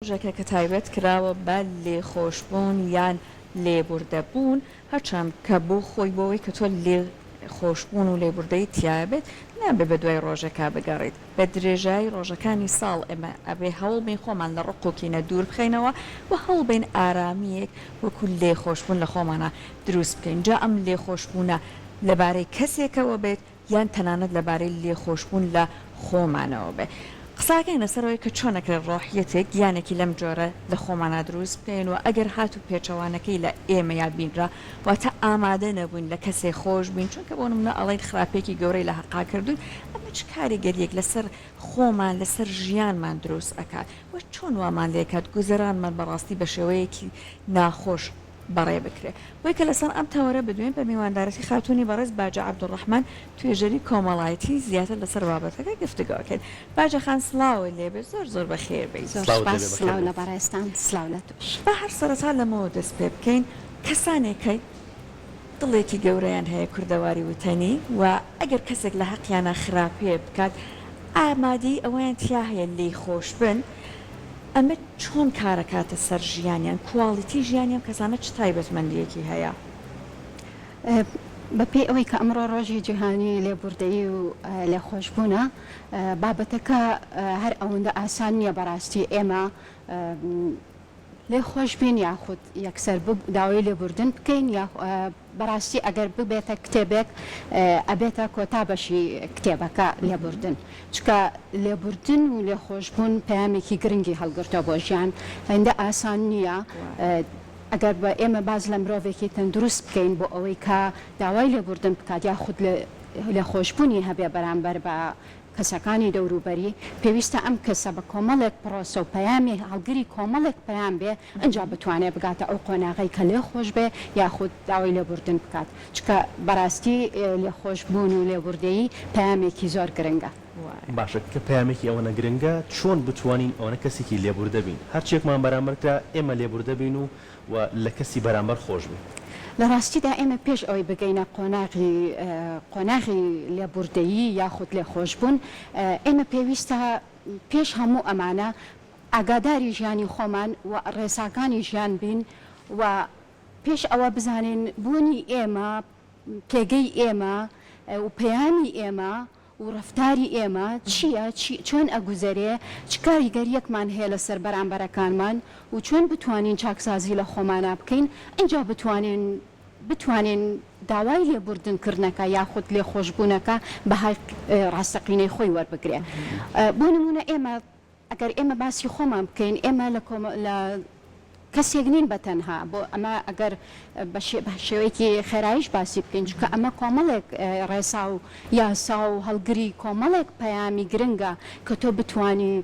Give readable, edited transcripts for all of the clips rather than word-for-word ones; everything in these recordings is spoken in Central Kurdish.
ڕۆژێکە کە تایبەت کراوە بە لێخۆشبوون یان لێبوردەبوون، هەرچەند کە بۆ خۆی بۆ ئەوەی کە تۆ لێخۆشبوون و لێبوردەیی تیایا بێت نابێ بە دوای ڕۆژێکا بگەڕێیت، بە درێژایی ڕۆژەکانی ساڵ ئێمە ئەبێ هەوڵ بەین خۆمان لە ڕق و کینە دوور بخەینەوە و هەوڵ بەین ئارامییەک وەکو لێخۆشبوون لە خۆمانا دروست بکەین، جا ئەم لێخۆشبوونە لەبارەی کەسێکەوە بێت یان تەنانەت لەبارەی لێخۆشبوون لە خۆمانەوە بێ. قسەکەین لەسەر ئەوەی کە چۆن ئەکرێت ڕۆحیەتێک، گیانێکی لەم جۆرە لە خۆمانا دروست بکەین و ئەگەر هاتوو پێچەوانەکەی لە ئێمەیا بینرا، واتە ئامادە نەبووین لە کەسێ خۆش بین، چونکە بۆ نموونە ئەڵێین خراپیەکی گەورەی لە هەقا کردووین، ئەمە چ کاریگەریەک لەسەر خۆمان، لەسەر ژیانمان دروست ئەکات و چۆن وامان لێکات گوزەرانمان بەڕاستی بە شێوەیەکی ناخۆش بەڕێ بکرێ. بۆی کە لەسەر ئەم تەوەرە بدوێین بە میواندارەتی خاتوونی بەڕێز باجە عەبدولڕەحمان توێژەری کۆمەڵایەتی زیاتر لەسەر بابەتەکە گفتوگۆ ئەکەین. باجە خان سڵاوت لێ بێت زۆر زۆر بەخێر بێی. زۆر سڵاوت سوپاس لێ بێ بەخێر سڵاو لە بێیت. بەڕێزتان سڵاو لە تۆش. با هەر سەرەتا لەمەوە دەست پێ بکەین کەسانێک کە دڵێکی گەورەیان هەیە کوردەواری وتەنی و ئەگەر کەسێک لە هەقیانا خراپەیە بکات ئامادەیی ئەوەیان تیا هەیە لێی خۆش بن ئەمە چۆن کارەکاتە سەر ژیانیان کواڵیتی ژیانی ئەم کەسانە چ تایبەتمەندیەکی هەیە؟ بە پێی ئەوەی کە ئەمڕۆ ڕۆژی جیهانی لێبوردەیی و لێخۆشبوونە، بابەتەکە هەر ئەوەندە ئاسان نییە بەڕاستی ئێمە لێخۆش بین یاخود یەکسەر داوای لێبوردن بکەین یا بەڕاستی ئەگەر ببێتە کتێبێک ئەبێتە کۆتا بەشی کتێبەکە لێبوردن چونکە لێبوردن و لێخۆشبوون پەیامێکی گرنگی هەڵگرتوە بۆ ژیان هێندە ئاسان نییە ئەگەر بە ئێمە باس لە مرۆڤێکی تەندروست بکەین بۆ ئەوەی کە داوای لێبوردن بکات یاخود لێخۆشبوونی هەبێ بەرامبەر بە کەسەکانی دەوروبەری، پێویستە ئەم کەسە بە کۆمەڵێک پڕۆسە و پەیامی هەڵگری کۆمەڵێک پەیام بێ ئنجا بتوانێ بگاتە ئەو قۆناغەی کە لێخۆش بێ یاخود داوای لێبوردن بکات چونکە بەراستی لێخۆش بوون و لێبوردەیی پەیامێکی زۆر گرنگە. باشە کە پەیامێکی ئەوەنە گرنگە چۆن بتوانین ئەوەنە کەسێکی لێبوردە بین هەرچیەکمان بەرامبەر کرا ئێمە لێبوردە بین و و لە کەسی بەرامبەر خۆش بین. لە ڕاستیدا ئێمە پێش ئەوەی بگەینە قۆناغی قۆناغی لێبوردەیی یاخود لێخۆشبوون، ئێمە پێویستە پێش هەموو ئەمانە ئاگاداری ژیانی خۆمان و ڕێساکانی ژیان بین و پێش ئەوە بزانین بوونی ئێمە، پێگەی ئێمە و پەیامی ئێمە و ڕەفتاری ئێمە چییە، چی چۆن ئەگوزەرێ، چ کاریگەرییەکمان هەیە لەسەر بەرامبەرەکانمان و چۆن بتوانین چاکسازی لە خۆمانا بکەین ئینجا بتوانین بتوانین داوای لێبوردن کردنەکە یاخود لێخۆشبوونەکە بەهای ڕاستەقینەی خۆی وەربگرێ. بۆ نموونە ئێمە ئەگەر ئێمە باسی خۆمان بکەین ئێمە لە کۆمە لە کەسێک نین بە تەنها بۆ ئەمە ئەگەر بە شێوەیەکی خێرایش باسی بکەین چونکە ئەمە کۆمەڵێک ڕێسا و یاسا و هەڵگری کۆمەڵێک پەیامی گرنگە کە تۆ بتوانی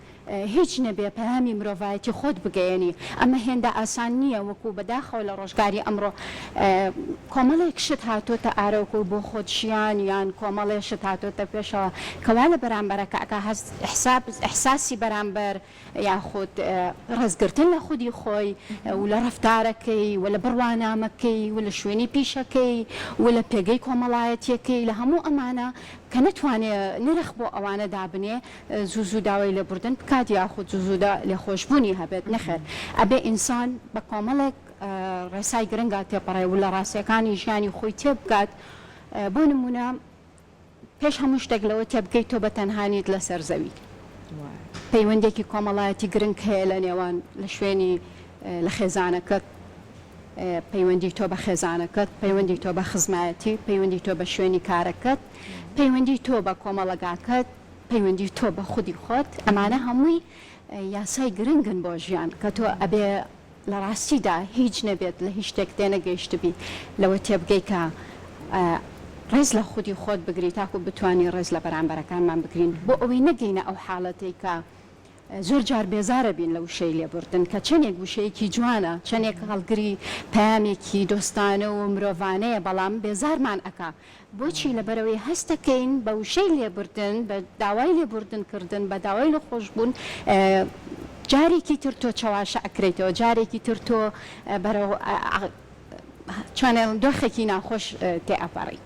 هیچ نەبێ پەیامی مرۆڤایەتی خۆت بگەیەنی ئەمە هێندە ئاسان نییە وەکو بەداخەوە لە ڕۆژگاری ئەمڕۆ کۆمەڵێک شت هاتۆتە ئارەوکو بۆ خۆت ژیان یان کۆمەڵێ شت هاتۆتە پێشەوە کە وا لە بەرامبەرەکە ئەکا هەست حساب ئیحساسی بەرامبەر یاخود ڕێزگرتن لە خودی خۆی و لە ڕەفتارەکەی و لە بڕوانامەکەی و لە شوێنی پیشەکەی و لە پێگەی کۆمەڵایەتیەکەی لە هەموو ئەمانە کە نەتوانێ نرخ بۆ ئەوانە دابنێ زوو زوو داوای لێبوردن بکات یاخود زوو زوو لێخۆشبوونی هەبێت نەخێر ئەبێ ئینسان بە کۆمەڵێک ڕێسای گرنگا تێپەڕێ و لە ڕاستیەکانی ژیانی خۆی تێبگات بۆ نموونە پێش هەموو شتێک لەوە تێبگەیت تۆ بە تەنها نیت لەسەر زەوی. پەیوەندیەکی کۆمەڵایەتی گرنگ هەیە لە نێوان لە شوێنی لە خێزانەکەت، پەیوەندی تۆ بە خێزانەکەت، پەیوەندی تۆ بە خزمایەتی، پەیوەندی تۆ بە شوێنی کارەکەت، پەیوەندی تۆ بە کۆمەڵەگاکەت، پەیوەندی تۆ بە خودی خۆت، ئەمانە هەمووی یاسای گرنگن بۆ ژیان کە تۆ ئەبێ لە ڕاستیدا هیچ نەبێت لە هیچ شتێک تێنەگەیشتبی لەوە تێبگەی کە ڕێز لە خودی خۆت بگری تاکو بتوانی ڕێز لە بەرامبەرەکانمان بگرین بۆ ئەوەی نەگەینە ئەو حاڵەتەی کە زۆر جار بێزارەبین لە وشەی لێبوردن کە چەنێک وشەیەکی جوانە چەنێک هەڵگری پەیامێکی دۆستانە و مرۆڤانەیە بەڵام بێزارمان ئەکا بۆچی؟ لەبەرئەوەی هەستەکەین بە وشەی لێبوردن، بە داوای لێبوردن کردن، بە داوای لێخۆشبوون جارێکی تر تۆ چەواشە ئەکرێیتەوە، جارێکی تر تۆ بەرەو چۆن دۆخێکی ناخۆش تێئەپەڕی.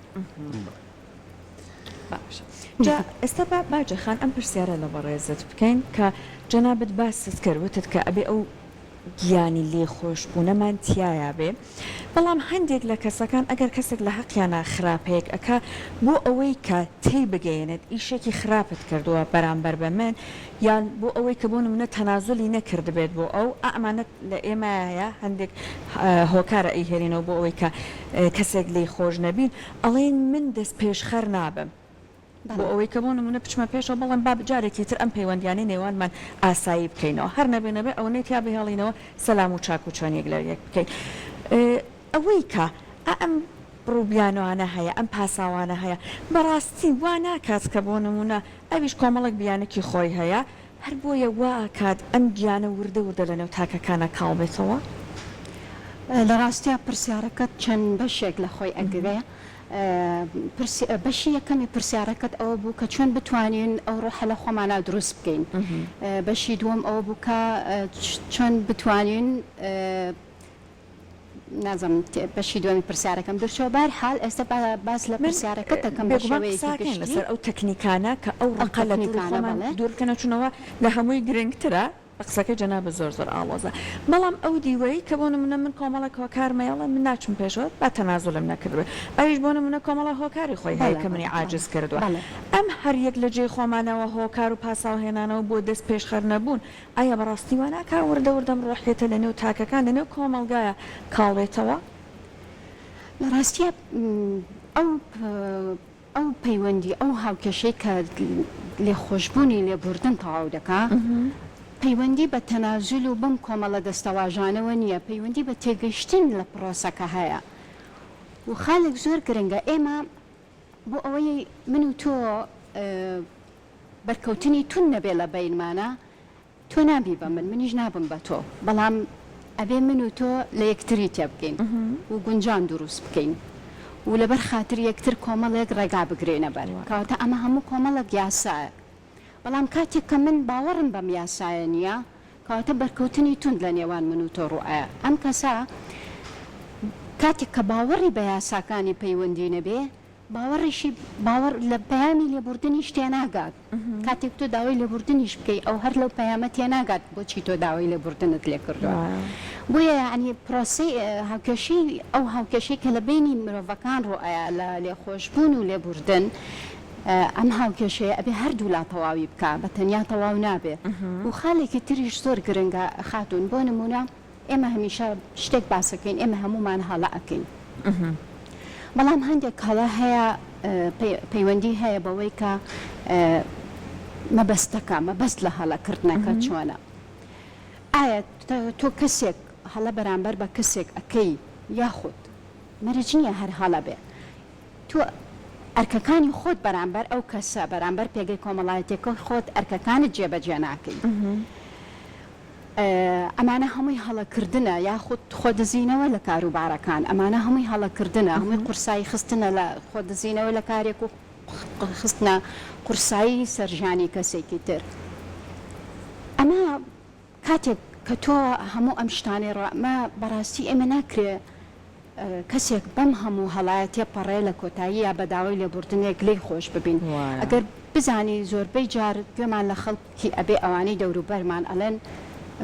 باشە جا ئێستا با باجە خان ئەم پرسیارە لە بەڕێزت بکەین کە جەنابت باست کرد وتت کە ئەبێ ئەو گیانی لێخۆشبوونەمان تیایا بێ بەڵام هەندێک لە کەسەکان ئەگەر کەسێک لە هەقیانا خراپەیەک ئەکا بۆ ئەوەی کە تێی بگەیەنێت ئیشێکی خراپت کردووە بەرامبەر بە من یان بۆ ئەوەی کە بۆ نمونە تەنازولی نەکردبێت بۆ ئەو ئا ئەمانە لە ئێمایا هەیە هەندێک هۆکارە ئەیهێنینەوە بۆ ئەوەی کە کەسێک لێی خۆش نەبین ئەڵێین من دەست پێشخەر نابم بۆ ئەوەی کە بۆ نموونە بچمە پێشەوە بڵێم با جارێکی تر ئەم پەیوەندیانەی نێوانمان ئاسایی بکەینەوە هەر نەبێ نەبێ ئەوەنەی تیا بهێڵینەوە سەلام و چاک و چۆن یەک لە یەک بکەین ئەوەی کە ئەم ڕووبیانوانە هەیە ئەم پاساوانە هەیە بەڕاستی وا ناکات کە بۆ نموونە ئەویش کۆمەڵێک بیانوکی خۆی هەیە هەر بۆیە وا ئەکات ئەم گیانە وردە وردە لە نێو تاکەکانا کاڵ بێتەوە؟ لە ڕاستیا پرسیارەکەت چەند بەشێک لە خۆی ئەگرێ. بەشی یەکەمی پرسیارەکەت ئەوە بوو کە چۆن بتوانین ئەو ڕۆحە لە خۆمانا دروست بکەین. بەشی دووەم ئەوە بوو کە چۆن بتوانین نازانم بەشی دووەمی پرسیارەکەم بیرچووە بەهەرحاڵ ئێستا باس لە من پرسیارەکەت دەکەم بە بێگومان شێوەیەکی قسە ئەکەین گشتی. لەسەر ئەو تەکنیکانە کە ئەو ئەو ڕقە لە دڵی تەکنیکانە خۆمان بەڵێ. دوور بکەنەوە چونەوە لە هەمووی گرنگترە قسەکەی جەنابت زۆر زۆر ئاڵۆزە بەڵام ئەو دیوەی کە بۆ نمونە من کۆمەڵێک هۆکارم هەیە ئەڵێم من ناچم پێشەوە با تەنازولم نەکردبێ ئەویش بۆ نمونە کۆمەڵێک هۆکاری خۆی هەیە بەڵێ کە منی بەڵێ عاجز بەڵێ کردوە بەڵێ. ئەم هەر یەک لە جێی خۆمانەوە هۆکار و پاساو هێنانەوە بۆ دەست پێشخەر نەبوون ئایا بەڕاستی وا ناکا وردە وردە ئەم ڕۆحیەتە لە نێو تاکەکان لە نێو کۆمەڵگایا کاڵ بێتەوە؟ لە ڕاستیا ئەو ئەو پەیوەندی ئەو هاوکێشەی کە لێخۆشبوونی لێبوردن تەواو دەکا پەیوەندی بە تەنازول و بەم کۆمەڵە دەستەواژانەوە نییە پەیوەندی بە تێگەیشتن لە پرۆسەکە هەیە و خالێک زۆر گرنگە ئێمە بۆ ئەوەی من و تۆ بەرکەوتنی توند نەبێ لە بەینمانا تۆ نابی بە من منیش نابم بە تۆ بەڵام ئەبێ من و تۆ لە یەکتری تێبگەین و گونجان دروست بکەین و لەبەر خاتری یەکتر کۆمەڵێک ڕێگا بگرینە بەر کەواتە ئەمە هەموو کۆمەڵێک یاسایە بەڵام کاتێک کە من باوەڕم بەم یاسایە نییە کەواتە بەرکەوتنی توند لە نێوان من و تۆ ڕووئەیا ئەم کەسە کاتێک کە باوەڕی بە یاساکانی پەیوەندی نەبێ باوەڕیشی باوەڕ لە پەیامی لێبوردنیش تێناگات کاتێک تۆ داوای لێبوردنیش بکەی ئەو هەر لەو پەیامە تێناگات بۆچی تۆ داوای لێبوردنت لێکردوە بۆیە یەعنی پرۆسەی هاوکێشەی ئەو هاوکێشەی کە لە بەینی مرۆڤەکان ڕوئەیا لە لێخۆشبوون و لێبوردن ئەم هاوکێشەیە ئەبێ هەردوولا تەواوی بکا بە تەنیا تەواو نابێ و خالێکی تریش زۆر گرنگە خاتوون بۆ نمونە ئێمە هەمیشە شتێک باسەکەین ئێمە هەموومان هەڵە ئەکەین بەڵام هەندێک هەڵە هەیە پەیوەندی هەیە بەوەی کە مەبەستەکە مەبەست لە هەڵەکردنەکە چۆنە ئایا تۆ کەسێک هەڵە بەرامبەر بە کەسێک ئەکەی یاخود مەرج نییە هەر هەڵە بێ تۆ ئەرکەکانی خۆت بەرامبەر ئەو کەسە بەرامبەر پێگەی کۆمەڵایەتیەکەی خۆت ئەرکەکانت جێبەجێ ناکەی ئەمانە هەمووی هەڵەکردنە یاخود خۆدزینەوە لە کاروبارەکان، ئەمانە هەمووی هەڵەکردنە، هەمووی قورسایی خستنە لە خۆدزینەوە لە کارێک و خستنە قورسایی سەر ژیانی کەسێکی تر. ئەمە کاتێک کە تۆ هەموو ئەم شتانەی ڕا، ئەمە بەڕاستی ئێمە ناکرێ کەسێک بەم هەموو هەڵایە تێپەڕێ لە کۆتاییا بە داوای لێبوردنێک لێی خۆش ببین ئەگەر بزانی زۆربەی جار گوێمان لە خەڵکی ئەبێ ئەوانەی دەوروبەرمان ئەڵێن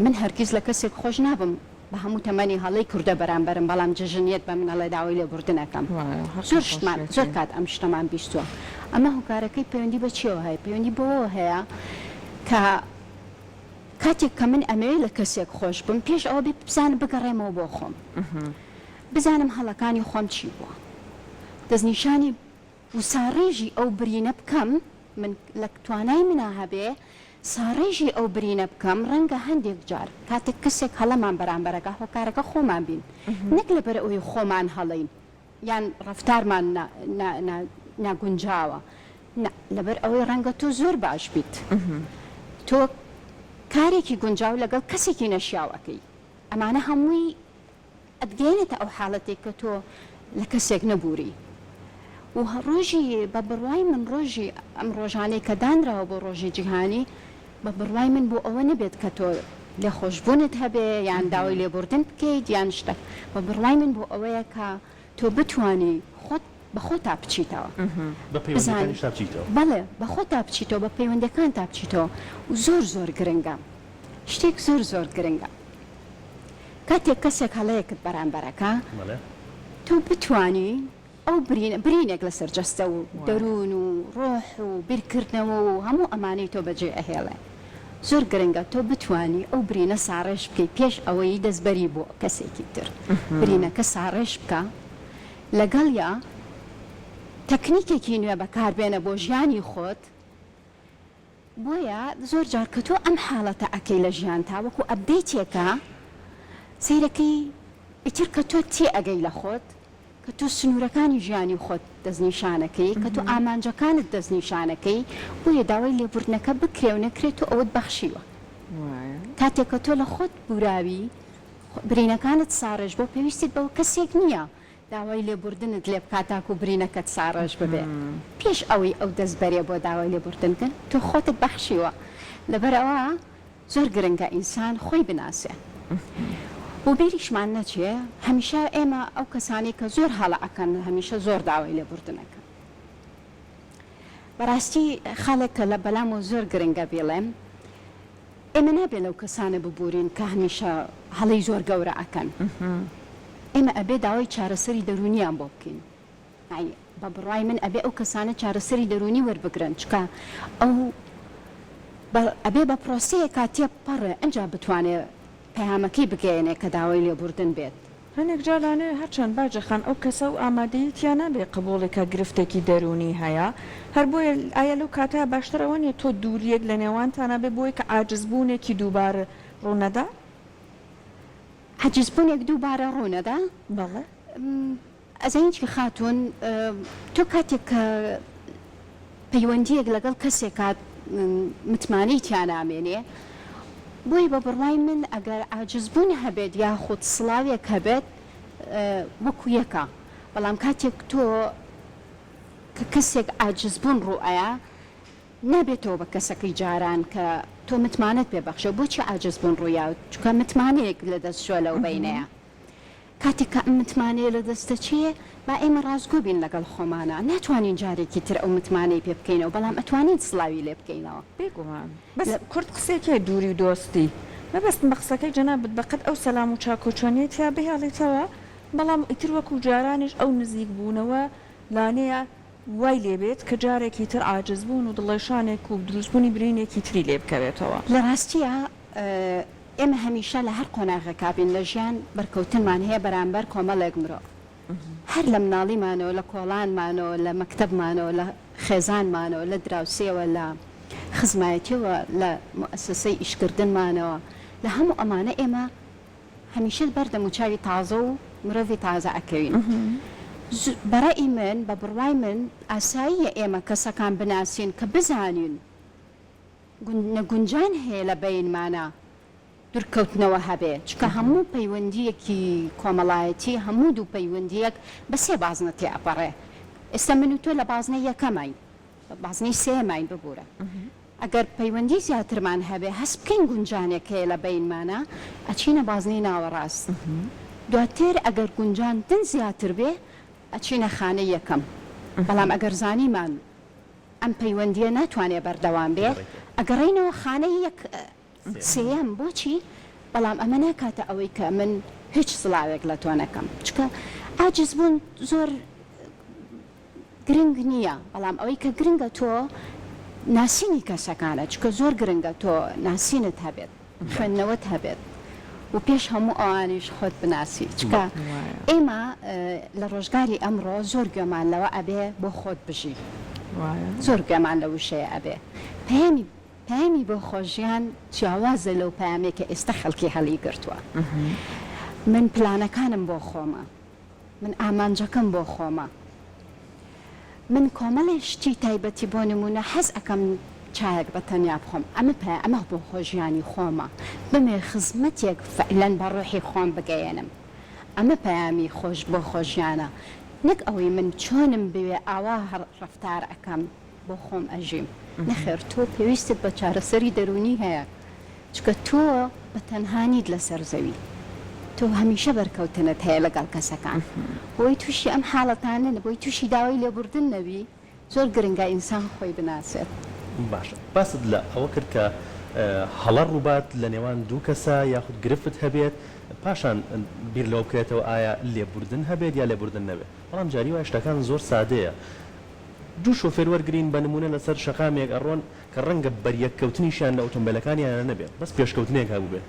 من هەرگیز لە کەسێک خۆش نابم بە هەموو تەمەنی هەڵەی کردە بەرامبەرم بەڵام جەژن یەت بە من ئەڵێ داوای لێبوردن ئەکەم زۆر شتمان زۆر کات ئەم شتەمان بیستوە ئەمە هۆکارەکەی پەیوەندی بە چیەوە هەیە پەیوەندی بەوەوە هەیە کە کاتێک کە من ئەمەوێ لە کەسێک خۆش بم پێش ئەوە بێ بزانم بگەڕێمەوە بۆ خۆم بزانم هەڵەکانی خۆم چی بووە دەستنیشانی و ساڕێژی ئەو برینە بکەم من لە توانای منا هەبێ ساڕێژی ئەو برینە بکەم ڕەنگە هەندێک جار کاتێک کەسێک هەڵەمان بەرامبەرەکە هۆکارەکە خۆمان بین نەک لەبەر ئەوەی خۆمان هەڵەین یان ڕەفتارمان ناگونجاوە نا لەبەر ئەوەی ڕەنگە تۆ زۆر باش بیت تۆ کارێکی گونجاو لەگەڵ کەسێکی نەشیاو ئەکەی ئەمانە هەمووی ئەتگەیەنێتە ئەو حاڵەتێک کە تۆ لە کەسێک نەبووری و ڕۆژی بە بڕوای من ڕۆژی ئەم ڕۆژانەی کە دانراوە بۆ ڕۆژی جیهانی بە بڕوای من بۆ ئەوە نەبێت کە تۆ لێخۆشبوونت هەبێ یان داوای لێبوردن بکەیت یان شتەک بە بڕوای من بۆ ئەوەیە کە تۆ بتوانی خۆت. بە خۆتا بچیتەوە. بە پەیوەندیەکانیشتا بچیتەوە. بەڵێ بە خۆتا بچیتەوە بە پەیوەندیەکانتا بچیتەوە و زۆر زۆر گرنگە شتێک زۆر زۆر گرنگە کاتێک کەسێک هەڵەیەکت بەرامبەر ئەکا تۆ بتوانی ئەو برینە برینێک لەسەر جەستە و دەروون و ڕۆح و بیرکردنەوە و هەموو ئەمانەی تۆ بەجێ ئەهێڵێ زۆر گرنگە تۆ بتوانی ئەو برینە ساڕێژ بکەی پێش ئەوەی دەست بەری بۆ کەسێکی تر برینەکە ساڕێژ بکە لەگەڵیا تەکنیکێکی نوێ بەکاربێنە بۆ ژیانی خۆت بۆیە زۆر جار کە تۆ ئەم حاڵەتە ئەکەی لە ژیانتا وەکو ئەپدەیتێکە سەیرەکەی ئیتر کە تۆ تێئەگەی لە خۆت کە تۆ سنوورەکانی ژیانی خۆت دەستنیشانەکەی کە تۆ ئامانجەکانت دەستنیشانەکەی بۆیە داوای لێبوردنەکە بکرێ و نەکرێ تۆ ئەوەت بەخشیوە کاتێک کە تۆ لە خۆت بوراوی برینەکانت ساڕێژ بۆ پێویستت بەوە کەسێک نییە داوای لێبوردنت لێ بکات تاکو برینەکەت ساڕێژ ببێ پێش ئەوەی ئەو دەست بەرێ بۆ داوای لێبوردن کەن تۆ خۆتت بەخشیوە لەبەرئەوە زۆر گرنگە ئینسان خۆی بناسێ و بیریشمان نەچێ هەمیشە ئێمە ئەو کەسانەی کە زۆر هەڵە ئەکەن هەمیشە زۆر داوای لێبوردن ئەکەن بەڕاستی خاڵێک کە لە بەلامەوە زۆر گرنگە بیڵێم ئێمە نابێ لەو کەسانە ببورین کە هەمیشە هەڵەی زۆر گەورە ئەکەن ئێمە ئەبێ داوای چارەسەری دەرونیان بۆ بکەین یانی بە بڕوای من ئەبێ ئەو کەسانە چارەسەری دەرونی وەربگرن چونکە ئەو ئەبێ بە پرۆسەیەکا تێپەڕێ ئنجا بتوانێ پەیامەکەی بگەیەنێ کە داوای لێبوردن بێت. هەنێک جار لانەیە هەرچەند باجە خان ئەو کەسە ئەو ئامادەیی تیا نابێ قبوڵی کە گرفتێکی دەروونی هەیە هەر بۆیە ئایا لەو کاتەیا باشتر ئەوە نیە تۆ دووریەک لە نێوانتانا بێ بۆی کە عاجز بوونێکی دووبارە ڕوونەدا؟ عاجز بوونێک دووبارە ڕوونەدا؟ بەڵێ. ئەزانی چی خاتوون تۆ کاتێک کە پەیوەندییەک لەگەڵ کەسێکا متمانەی تیا نامێنێ بۆیە بە بڕوای من ئەگەر عاجز بوون هەبێت یاخود سڵاوێک هەبێت وەکو یەکە بەڵام کاتێک تۆ کە کەسێک عاجز بوون ڕوو ئەیا نابێتەوە بە کەسەکەی جاران کە تۆ متمانەت پێ بەخشێ بۆچی عاجز بوون ڕوویا چونکە متمانەیەک لەدەست چووە لەو بەینەیا. کاتێک کە ئەم متمانەیە لە دەست دەچێ، با ئێمە ڕاستگۆ بین لەگەڵ خۆمانا، ناتوانین جارێکی تر ئەو متمانەی پێ بکەینەوە، بەڵام ئەتوانین سڵاوی لێ بکەینەوە. بێگومان. بەس کورد قسەیەکی هەیە دووری و دۆستی. مەبەستم بە قسەکەی جەنابت بە قەد ئەو سەلام و چاکۆچۆنیەی تیا بهێڵیتەوە، بەڵام ئیتر وەکوو جارانیش ئەو نزیک بوونەوە لانەیە وای لێ بێت کە جارێکی تر عاجز بوون و دڵێشانێک و دروست بوونی برینێکی تری لێ بکەوێتەوە. لە ڕاستیا ئێمە هەمیشە لە هەر قۆناغێکا بین لە ژیان بەرکەوتنمان هەیە بەرامبەر کۆمەڵێک مرۆڤ هەر لە مناڵیمانەوە لە کۆڵانمانەوە لە مەکتەبمانەوە لە خێزانمانەوە لە دراوسێوە لە خزمایەتیەوە لە موئەسەسەی ئیشکردنمانەوە لە هەموو ئەمانە ئێمە هەمیشە بەر دەموچاوی تازە و مرۆڤی تازە ئەکەوین بەڕەئی من بە بڕوای من ئاساییە ئێمە کەسەکان بناسین کە بزانین نەگونجان هەیە لە بەینمانا دورکەوتنەوە هەبێ چونکە هەموو پەیوەندیەکی کۆمەڵایەتی هەموو دوو پەیوەندیەک بە سێ بازنە تێ ئەپەڕێ ئێستا من و تۆ لە بازنەی یەکەماین بازنەی سێیەماین ببورە ئەگەر پەیوەندی زیاترمان هەبێ هەست بکەین گونجانێک هەیە لە بەینمانا ئەچینە بازنەی ناوەڕاست دواتر ئەگەر گونجاندن زیاتر بێ ئەچینە خانەی یەکەم بەڵام ئەگەر زانیمان ئەم پەیوەندییە ناتوانێ بەردەوام بێ، ئەگەڕێینەوە خانەی یەک سێیەم، بۆچی؟ بەڵام ئەمە ناکاتە ئەوەی کە من هیچ سڵاوێک لە تۆ نەکەم، چونکە عاجز بوون زۆر گرنگ نییە، بەڵام ئەوەی کە گرنگە تۆ ناسینی کەسەکانە، چونکە زۆر گرنگە تۆ ناسینت هەبێت. خوێندنەوەت هەبێت و پێش هەموو ئەوانیش خۆت بناسی چونکە ئێمە لە ڕۆژگاری ئەمڕۆ زۆر گوێمان لەوە ئەبێ بۆ خۆت بژی زۆر گوێمان لە وشەیە ئەبێ پەیامی پەیامی بۆ خۆژیان جیاوازە لەو پەیامەی کە ئێستا خەڵکی هەڵی گرتووە من پلانەکانم بۆ خۆمە من ئامانجەکەم بۆ خۆمە. من کۆمەڵێ شتی تایبەتی بۆ نموونە حەز ئەکەم چایەک بە تەنیا بخۆم ئەمە پە ئەمە بۆ خۆ ژیانی خۆمە بمەوێ خزمەتێک فعلەن بە ڕۆحی خۆم بگەیەنم ئەمە پەیامی خۆش بۆ خۆ ژیانە نەک ئەوەی من چۆنم بوێ ئاوا ڕەفتار ئەکەم بۆ خۆم ئەژیم نەخێر تۆ پێویستت بە چارەسەری دەروونی هەیە چونکە تۆ بە تەنها نیت لەسەر زەوی. تۆ هەمیشە بەرکەوتنت هەیە لەگەڵ کەسەکان بۆی تووشی ئەم حاڵەتانە نەبی تووشی داوای لێبوردن نەبی زۆر گرنگە ئینسان خۆی بناسێت. باشە باست لە ئەوە کرد کە هەڵە ڕووبات لە نێوان دوو کەسا یاخود گرفت هەبێت پاشان بیر لەوە بکرێتەوە ئایا لێبوردن هەبێت یا لێبوردن نەبێت بەڵام جاری وایە شتەکان زۆر سادەیە دوو شۆفێر وەرگرین بە نمونە لەسەر شەقامێک ئەڕۆن کە ڕەنگە بەریەککەوتنیشیان لە ئۆتۆمبێلەکانیانا نەبێت بەس پێشکەوتنێک هەبووبێت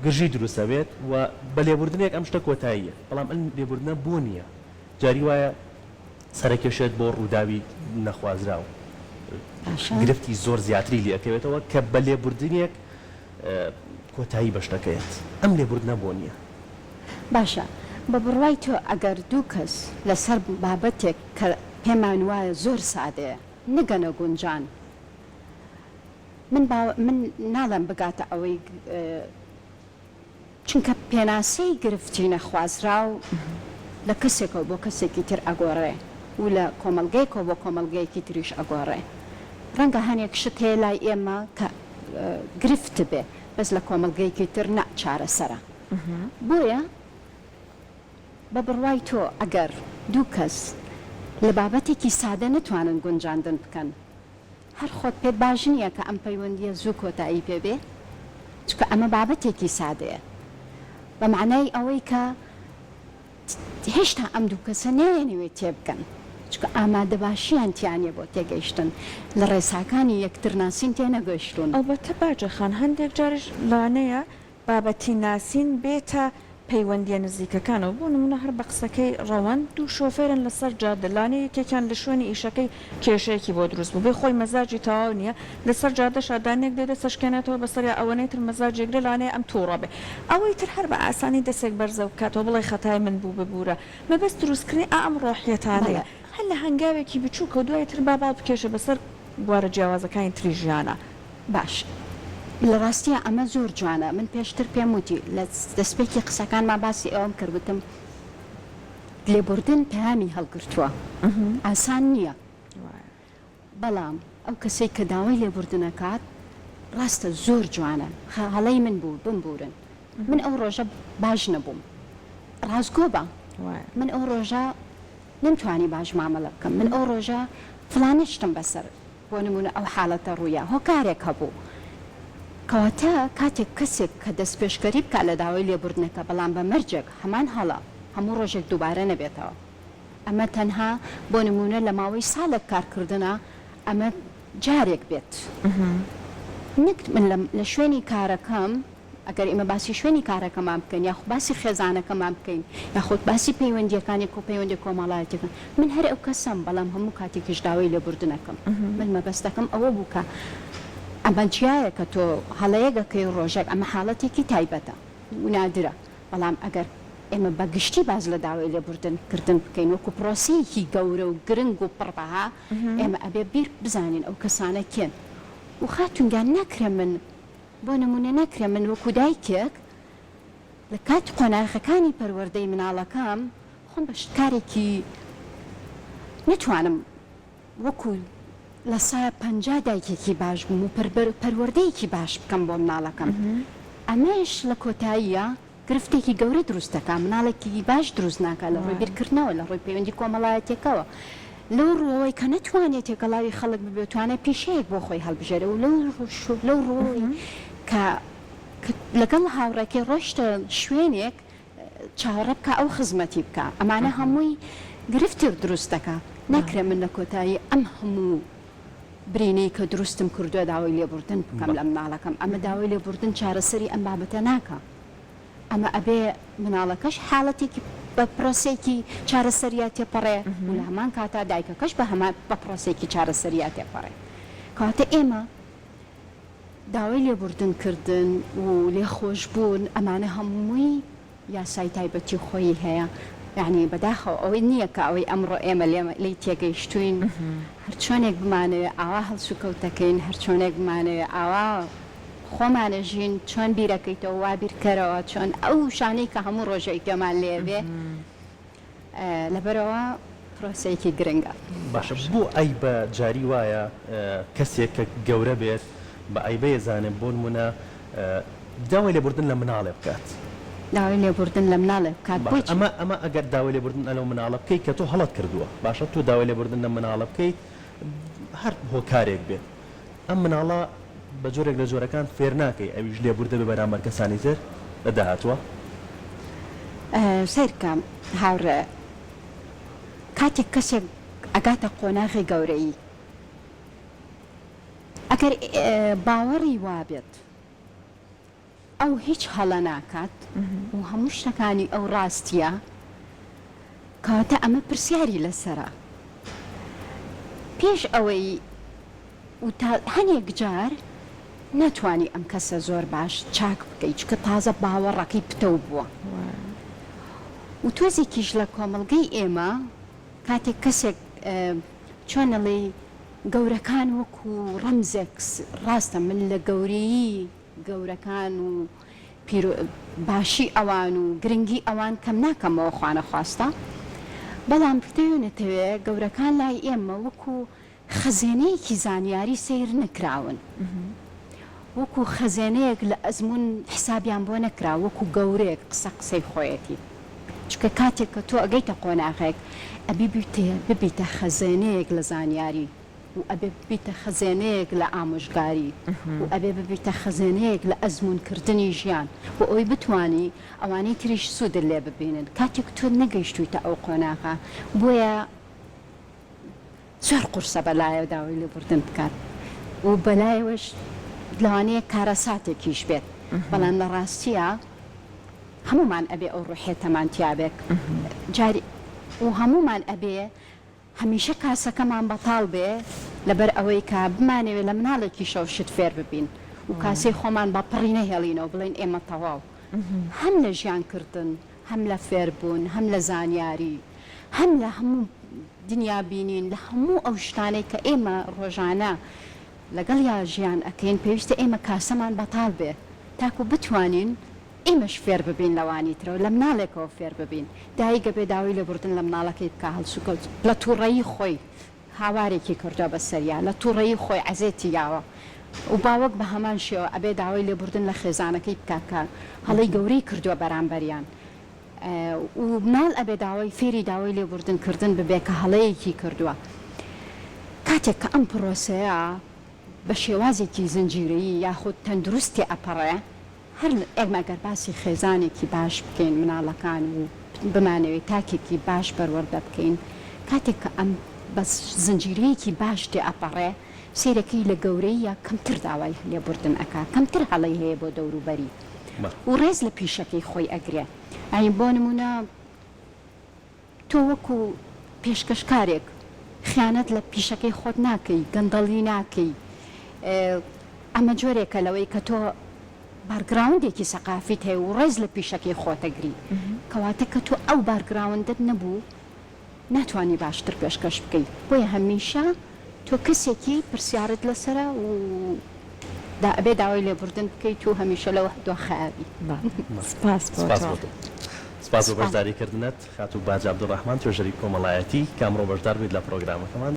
گرژی دروست ئەبێت و بە لێبوردنێک ئەم شتە کۆتاییە بەڵام ئەم لێبوردنە بۆ نییە جاری وایە سەرەکێشێت بۆ ڕووداوی نەخوازراو باشە. گرفتی زۆر زیاتری لێ ئەکەوێتەوە کە بە لێبوردنێک کۆتایی بە شتەکە یەت ئەم لێبوردنە بۆ نییە؟ باشە بە بڕوای تۆ ئەگەر دوو کەس لەسەر بابەتێک کە پێمان وایە زۆر سادەیە نەگەنە گونجان من باوە من ناڵێم بگاتە ئەوەی چونکە پێناسەی گرفتی نەخوازراو لە کەسێکەوە بۆ کەسێکی تر ئەگۆڕێ و لە کۆمەڵگەیەکەوە بۆ کۆمەڵگەیەکی تریش ئەگۆڕێ. ڕەنگە هەنێک شت هەیە لای ئێمە کە گرفت بێ بەس لە کۆمەڵگەیەکی تر نا چارەسەرە. بۆیە بە بڕوای تۆ ئەگەر دوو کەس لە بابەتێکی سادە نەتوانن گونجاندن بکەن، هەر خۆت پێت باش نییە کە ئەم پەیوەندییە زوو کۆتایی پێ بێ؟ چونکە ئەمە بابەتێکی سادەیە. بە مەعنای ئەوەی کە هێشتا ئەم دوو کەسە نایانەوێ تێبگەن، چونکە ئامادەباشییان تیا نییە بۆ تێگەیشتن، لە ڕێساکانی یەکترناسین تێنەگەیشتوون. ئەڵبەتە باجە خان، هەندێک جاریش لەوانەیە بابەتی ناسین بێتە پەیوەندیە نزیکەکانەوە، بۆ نمونە هەر بە قسەکەی ڕەوەند دوو شۆفێرن لەسەر جادە لانەیە یەکێکیان لە شوێنی ئیشەکەی کێشەیەکی بۆ دروست بووبێ خۆی مەزاجی تەواو نیە لەسەر جادەشا دانەیەک دێ دەست ئەشکێنێتەوە بەسەریا ئەوەنەی تر مەزاجی ئەگرێ لانەیە ئەم توڕە بێ ئەوەی تر هەر بە ئاسانی دەسێک بەرزەو بکاتەوە بڵێ خەتای من بوو ببورە مەبەست دروستکردنی ئا ئەم ڕۆحیەتانەیە بەڵێ. هەر لە هەنگاوێکی بچوکەوە دوای تر با باڵ بکێشێ بەسەر بوارە جیاوازەکانی تری ژیانا. باش لە ڕاستیا ئەمە زۆر جوانە من پێشتر پێم وتی لە دەستپێکی قسەکانما باسی ئەوەم کرد وتم لێبوردن پەیامی هەڵگرتووە ئاسان نییە بەڵام ئەو کەسەی کە داوای لێبوردن ئەکات ڕاستە زۆر جوانە هەڵەی من بوو بمبورن من ئەو ڕۆژە باش نەبووم ڕاستگۆ بە من ئەو ڕۆژە نەمتوانی باش مامەلە بکەم من ئەو ڕۆژە فلانە شتم بەسەر بۆ نموونە ئەو حاڵەتە ڕوویا هۆکارێک هەبوو. کەواتە کاتێک کەسێک کە دەستپێشکەری بکات لە داوای لێبوردنەکە بەڵام بە مەرجێک هەمان هەڵە هەموو ڕۆژێک دووبارە نەبێتەوە. ئەمە تەنها بۆ نموونە لە ماوەی ساڵێک کارکردنا ئەمە جارێک بێت نەک من لە شوێنی کارەکەم ئەگەر ئێمە باسی شوێنی کارەکەمان بکەین یاخود باسی خێزانەکەمان بکەین یاخود باسی پەیوەندییەکانی کۆ پەیوەندیە کۆمەڵایەتیەکان من هەر ئەو کەسەم بەڵام هەموو کاتێکیش داوای لێبوردن ئەکەم من مەبەستەکەم ئەوە بوو کە ئەمە جیایە کە تۆ هەڵەیەک ئەکەی ڕۆژێک ئەمە حاڵەتێکی تایبەتە و نادرە بەڵام ئەگەر ئێمە بە گشتی باس لە داوای لێبوردن کردن بکەین وەکو پرۆسەیەکی گەورە و گرنگ و پڕ بەها ئێمە ئەبێ بیر بزانین ئەو کەسانە کێن و خاتوون گیان ناکرێ من بۆ نموونە ناکرێ من وەکو دایکێک لە کاتی قۆناغەکانی پەروەردەی مناڵەکەم خۆم بە کارێکی نەتوانم وەکو لە سا 50 دایکێکی باش بم و پەروەردەیەکی باش بکەم بۆ مناڵەکەم ئەمەش لە کۆتاییە گرفتێکی گەورە دروست دەکا، مناڵێکی باش دروست ناکا لە ڕووی بیرکردنەوە، لە ڕووی پەیوەندی کۆمەڵایەتیەکەوە، لەو ڕووەوەی کە نەتوانێ تێکەڵاوی خەڵک ببێ و توانای پیشەیەک بۆ خۆی هەڵبژێرێ و لەو لەو ڕووەوەی کە کە لەگەڵ هاوڕێکەی ڕۆیشتە شوێنێک چاوەڕێ بکا ئەو خزمەتی بکا، ئەمانە هەمووی گرفتی دروست دەکا، ناکرێ من لە کۆتایی ئەم هەموو برینەی کە دروستم کردوە داوای لێبوردن بکەم لە مناڵەکەم ئەمە داوای لێبوردن چارەسەری ئەم بابەتە ناکا ئەمە ئەبێ مناڵەکەش حاڵەتێکی بە پرۆسەیەکی چارەسەریا تێپەڕێ و لە هەمان کاتا دایکەکەش بە هەمان بە پرۆسەیەکی چارەسەریا تێپەڕێ کەواتە ئێمە داوای لێبوردن کردن و لێخۆشبوون ئەمانە هەمووی یاسای تایبەتی خۆیی هەیە یانی بەداخەوە ئەوەی نییە کە ئەوەی ئەمڕۆ ئێمە لێی تێگەیشتووین هەرچۆنێک بمانەوێ ئاوا هەڵسوکەوت دەکەین هەرچۆنێک بمانەوێ ئاوا خۆمان ئەژین چۆن بیرەکەیتەوە وا بیرکەرەوە چۆن ئەو وشانەی کە هەموو ڕۆژێک گوێمان لێ بێ لەبەرئەوە پرۆسەیەکی گرنگە. باشە بۆ عەیبە جاری وایە کەسێک کە گەورە بێت بە عەیبەیە زانێ بۆ نمونە داوای لێبوردن لە مناڵێ بکات. داوای لێبوردن لە مناڵێک بکات باشە بۆچی؟ ئەمە ئەمە ئەگەر داوای لێبوردن لەو مناڵە بکەیت کە تۆ هەڵەت کردووە باشە تۆ داوای لێبوردن لەم مناڵە بکەیت هەر هۆکارێک بێت ئەم مناڵە بە جۆرێک لە جۆرەکان فێر ناکەی ئەویش لێبوردە بێ بەرامبەر کەسانی تر لە داهاتووە؟ سەیرکە هاوڕێ کاتێک کەسێک ئەگاتە قۆناغی گەورەیی ئەگەر باوەڕی وابێت ئەو هیچ هەڵە ناکات و هەموو شتەکانی ئەو ڕاستیە کەواتە ئەمە پرسیاری لەسەرە پێش ئەوەی و تا هەنێک جار ناتوانی ئەم کەسە زۆر باش چاک بکەی چونکە تازە باوەڕەکەی پتەو بووە و تۆزێکیش لە کۆمەڵگەی ئێمە کاتێک کەسێک چۆن ئەڵێی گەورەکان وەکو ڕەمزێک ڕاستە من لە گەورەیی گەورەکان و پیرۆ باشی ئەوان و گرنگی ئەوان کەم ناکەمەوە خوانەخواستە بەڵام بتەوێ نەتەوێ گەورەکان لای ئێمە وەکو خەزێنەیەکی زانیاری سەیر نەکراون وەکو خەزێنەیەک لە ئەزموون حسابیان بۆ نەکرا وەکو گەورەیەک قسە قسەی خۆیەتی چونکە کاتێک کە تۆ ئەگەیتە قۆناغێک ئەبی ببیتە خەزێنەیەک لە زانیاری و ئەبێ ببیتە خەزێنەیەک لە ئامۆژگاری و ئەبێ ببیتە خەزێنەیەک لە ئەزموون کردنی ژیان بۆ ئەوەی بتوانی ئەوانەی تریش سوودت لێ ببینن کاتێک تۆ نەگەیشتوویتە ئەو قۆناغە بۆیە زۆر قورسە بەلایەوە داوای لێبوردن بکات و بەلایەوەش لەوانەیە کارەساتێکیش بێت بەڵام لە ڕاستیا هەموومان ئەبێ ئەو ڕوحێتەمان تیابێت جاری و هەموومان ئەبێ هەمیشە کاسەکەمان بەتاڵ بێ لەبەر ئەوەی کە بمانەوێ لە مناڵێکیشەوە شت فێر ببین و کاسەی خۆمان بە پڕی نەهێڵینەوە بڵێین ئێمە تەواو هەم لە ژیان کردن هەم لە فێربوون هەم لە زانیاری هەم لە هەموو دنیا بینین لە هەموو ئەو شتانەی کە ئێمە ڕۆژانە لەگەڵیا ژیان ئەکەین پێویستە ئێمە کاسەمان بەتاڵ بێ تاکو بتوانین ئێمەش فێر ببین لەوانی ترەوە لە مناڵێکەوە فێر ببین دایک ئەبێ داوای لێبوردن لە مناڵەکەی بکا هەڵسوکەوت لە توڕەیی خۆی هاوارێکی کردوە بەسەریا لە توڕەیی خۆی عەزێتی یاوە و باوک بە هەمان شێوە ئەبێ داوای لێبوردن لە خێزانەکەی بکا کە هەڵەی گەورەی کردوە بەرامبەریان و مناڵ ئەبێ داوای فێری داوای لێبوردن کردن ببێ کە هەڵەیەکی کردوە کاتێک کە ئەم پڕۆسەیە بە شێوازێکی زنجیرەیی یاخود تەندروست تێئەپەڕێ هەر ئێمە گەر باسی خێزانێکی باش بکەین مناڵەکان و بمانەوێت تاکێکی باش پەروەردە بکەین کاتێک کە ئەم بە زنجیرەیەکی باش تێئەپەڕێ سەیرەکەی لە گەورەییا کەمتر داوای لێبوردن ئەکا کەمتر هەڵەی هەیە بۆ دەوروبەری و ڕێز لە پیشەکەی خۆی ئەگرێ یانی بۆ نمونە تۆ وەکو پێشکەشکارێک خیانەت لە پیشەکەی خۆت ناکەی، گەندەڵی ناکەی، ئەمە جۆرێکە لەوەی کە تۆ بارگراوندێکی سەقافیت هەیە و ڕێز لە پیشەکەی خۆت ئەگری، کەواتە کە تۆ ئەو بارگراوندەت نەبوو ناتوانی باشتر پێشکەش بکەی، بۆیە هەمیشە تۆ کەسێکی پرسیارت لەسەرە و دا ئەبێ داوای لێبوردن بکەیت و هەمیشە لەو دۆخەیا بی. سپاس بۆ تۆ. سپاس بۆ بەشداری کردنت خاتوو باجە عەبدولڕەحمان توێژەری کۆمەڵایەتی کە ئەمڕۆ بەشدار بوویت لە پڕۆگرامەکەمان.